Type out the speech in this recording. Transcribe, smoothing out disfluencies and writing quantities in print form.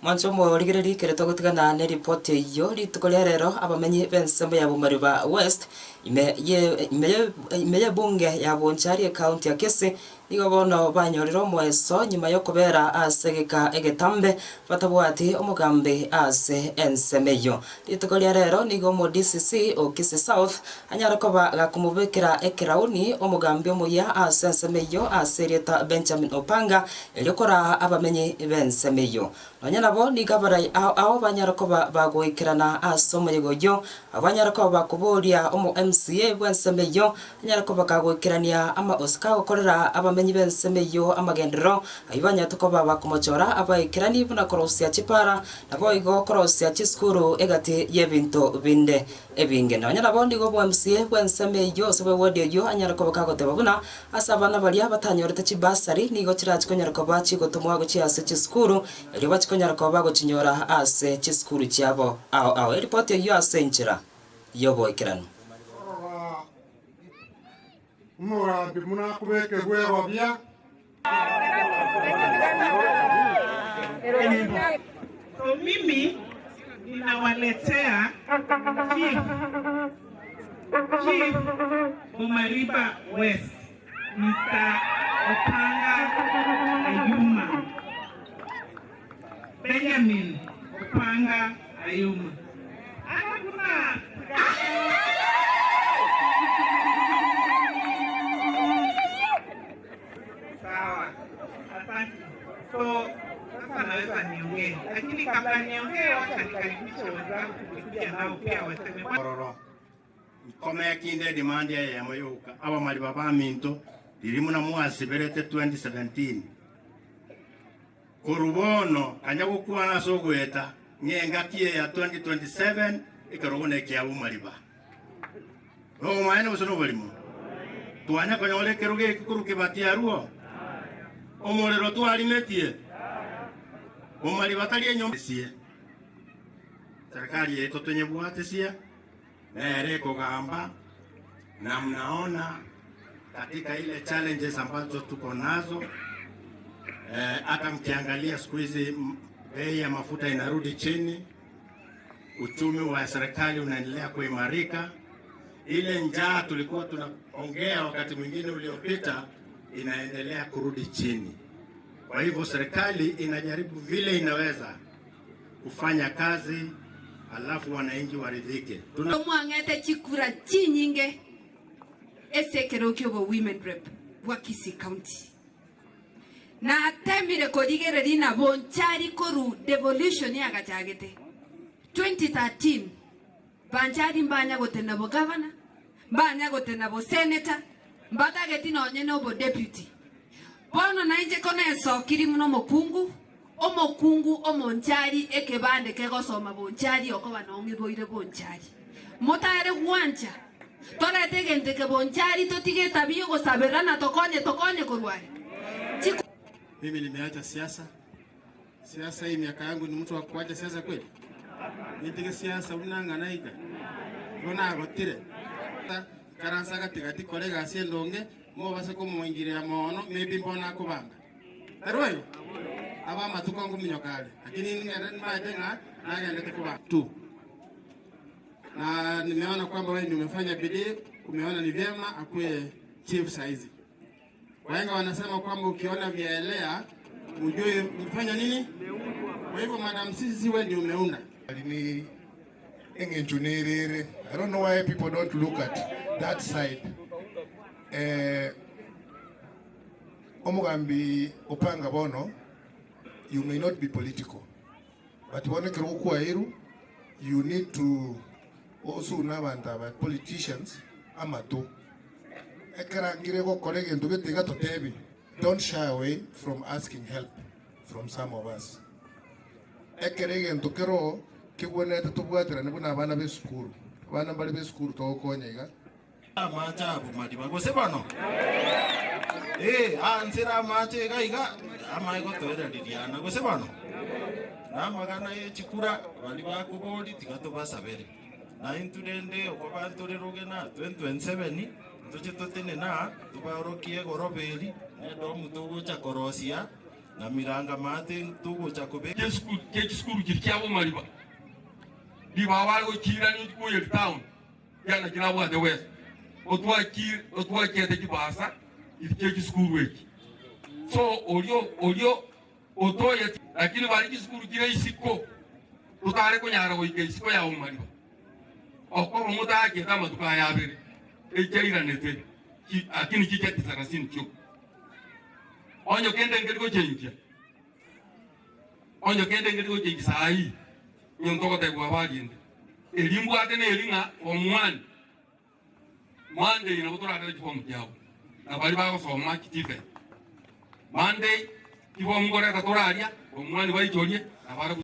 Mwanche omorigereria ekero togotigana neripoti eyio rituko ria rero abamenyi b'ensemo ya Bomariba West ime ye ime ye ime y'ebunge ya Bonchari ecounty ya Kisii nigo bono banyorire omoeso nyuma y'okobera ase egeka egetambe batabwati omogambi ase ensemo eyio. Rituko ria rero nigo omo DCC o Kisii South anyare koba gakomobekera ekerauni omogambi omoyia ase ensemo eyio ase erieta Benjamin Opanga erio koraa abamenyi b'ensemo eyio. Nonya nabo nigo abarai ao ao banyare koba bagoikerana ase omoyega oyio, abwo banyare koba bakoboria omo MCA bw'ensemo eyio anyare koba kagoikerania ama gose kagokorera abamenyi b'ensemo eyio amagenderero ayio banyarete koba bakomochora abaikerani buna korosia chipara naboigo korosia chisukuru egati y'ebinto binde ebinge. Nonya nabo nigo obo MCA bw'ensemo eyio gose bwe ward eyio anyare koba kagoteba buna ase abana baria batanyorete chibursary nigo chirachi konyara koba chigotomwa gochia ase chisukuru erio bachi konyara koba bagochinyora ase chisukuru chiabo ao ao. Eripoti eyio ase enchera y'oboikeranu. Rora, omogambi buna akobekerwa egobia. So mimi ninawaletea Chief, Chief Bomariba West, Mister Opanga Ayuma, Benjamin Opanga Ayuma. Ata buna Sawa, asante. So sasa naweza niongee, lakini kabla niongee, wacha nikaribishe wenzangu tulikuja nao pia waseme. Ororo nkome kinde edemand eyemo yoka abamariba baminto riria buna mwasiberete 2017 korwa bono kanya gokwana ase ogoeta ng'a engaki eye ya 2027 ekerogo nekia bomariba. Nobomaene gose noborimo? Twanya konyora ekerogo eke korwa kebati arwo? Omorero twarimetie? Bomariba tari enyomba esie. Serikali yaito tonyebwatesie nere ekogamba na mnaona katika ile challenges ambazo tuko nazo hata eh, mkiangalia siku hizi bei ya mafuta inarudi chini, uchumi wa serikali unaendelea kuimarika. Ile njaa tulikuwa tunaongea wakati mwingine uliopita inaendelea kurudi chini. Kwa hivyo serikali inajaribu vile inaweza kufanya kazi alafu wananchi waridhike. Tuna Mwang'ete chikura chinyinge ase ekero kia obo women rep bwa Kisii County. Natemire korigereria ng'a Bonchari korwa devolution yagachagete 2013 Banchari mbanya gotenena bogavana, mbanya gotenena boseneta, mbatageti nonye na obodeputy. Bono nainche konesokiri buna omokungu, omokungu omonchari ekebande kegosoma bonchari okoba nong'iboire bonchari. Motare gwancha torete egento eke bonchari totige etabi yogosaberana tokonye tokonye korwa are. Chiku. Mimi nimeacha siasa. Siasa hii miaka yangu ni mtu wa kuacha siasa kweli? Nitige siasa buna ng'ana iga? Igo nagotire. Ikaransa gati gati kore egasi endonge, mobase komoingiria moono, maybe mbono akobanga. Tari boigo? Aba amatuko nkominyoka are, lakini ning'ende nimaete ng'a nagendete kobanga tu. Na nimeona kwamba wewe ndio umefanya bidii, umeona ni vyema akuwe chief saizi. Wahenga wanasema kwamba ukiona vyaelea ujue umefanya nini. Kwa hivyo madam, sisi wewe ndio umeunda. Ni eng'encho nerere. I don't know why people don't look at that side. Eh, omogambi Opanga bono, you may not be political, but bono ekero gokwaeirwe, you need to osune abanto aba politicians amato. Ekero angire gokora egento gete iga totebi, don't shy away from asking help from some of us. Ekero egento keroo kegwenerete tobwaterane buna abana b'esukuru, abana mbare b'esukuru togokonya iga. Amache abo mariba gose bono? Ee, aansire amache iga iga, amae gotoera ririana gose bono? Na amagana ye chikura baria bakobori tiga tobasabere. Na intwe rende okoba ntore rogena 2027 ntoche totenene aa tobaorokie egoroba eri na edomu togocha korosia. Na miranga maate togocha kobe. Ki'echisukuru chiria chia bomariba, ribaga bare gochiirania gochia town, kiana kirabwate uwezo, otwachiete chibasa chiria chia chisukuru echi. So oria oria otoyeti, lakini bare chisukuru chire isiko, totare konyara goika isiko ya bomariba, okoba motachiete amatuko aya abere, echiairanete, lakini chichia chisarasini chioka. Onye kende nkeri gochenchia, onye kende nkeri gochenchia saa hii, onye ntogotebiwa bariende. Eri mbwate neri ng'a form one, Monday nabo torarere chiform chiabo, na baria bagosoma chiTVET. Monday, chiform nkoreta toraria, form one baichorie, na barabwo.